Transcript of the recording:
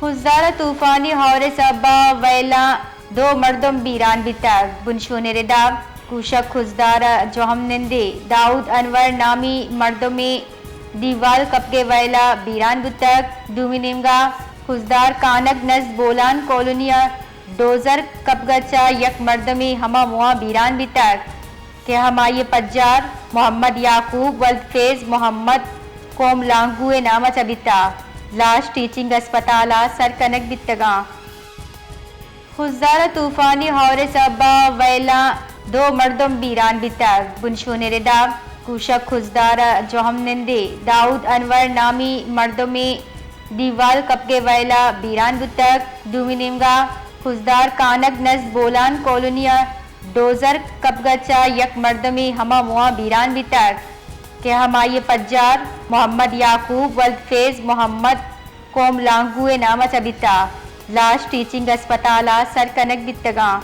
خضدار ء طوفانی ہور ء سبب ء ویلاں دو مردم بیران بیتگ۔ بنشون ء ردا کوشک خضدار ء جوہم نندے داؤد انور نامی مردمے دیوال کپگ ء ویل ء بیران بوتگ۔ دومی نیمگا خضدار کانگ نزد بولان کالونی ء ڈوزر کپگ ء چہ یک مردمے ہما موہاں بیران بیتگ کہ ہمائی ء پجار محمد یعقوب ولد فیض محمد قوم لانگو ء نام ء چہ بیتگ۔ لاش ٹیچنگ اسپتال ء سر کنگ بیتگاں۔ خضدار ء طوفانی ہور ء سبب ء ویلاں دو مردم بیران بیتگ۔ بنشون ء ردا کوشک خضدار ء جوہم نندے داؤد انور نامی مردمے دیوال کپگ ء ویل ء بیران بوتگ۔ دومی نیمگا خضدار کانگ نزد بولان کالونی ء ڈوزر کپگ ء چہ یک مردمے ہما موہاں بیران بیتگ کہ ہمائی ء پجار محمد یعقوب ولد فیض محمد قوم لانگو ء نام ء چہ بیتگ۔ لاش ٹیچنگ اسپتال ء سر کنگ بیتگاں۔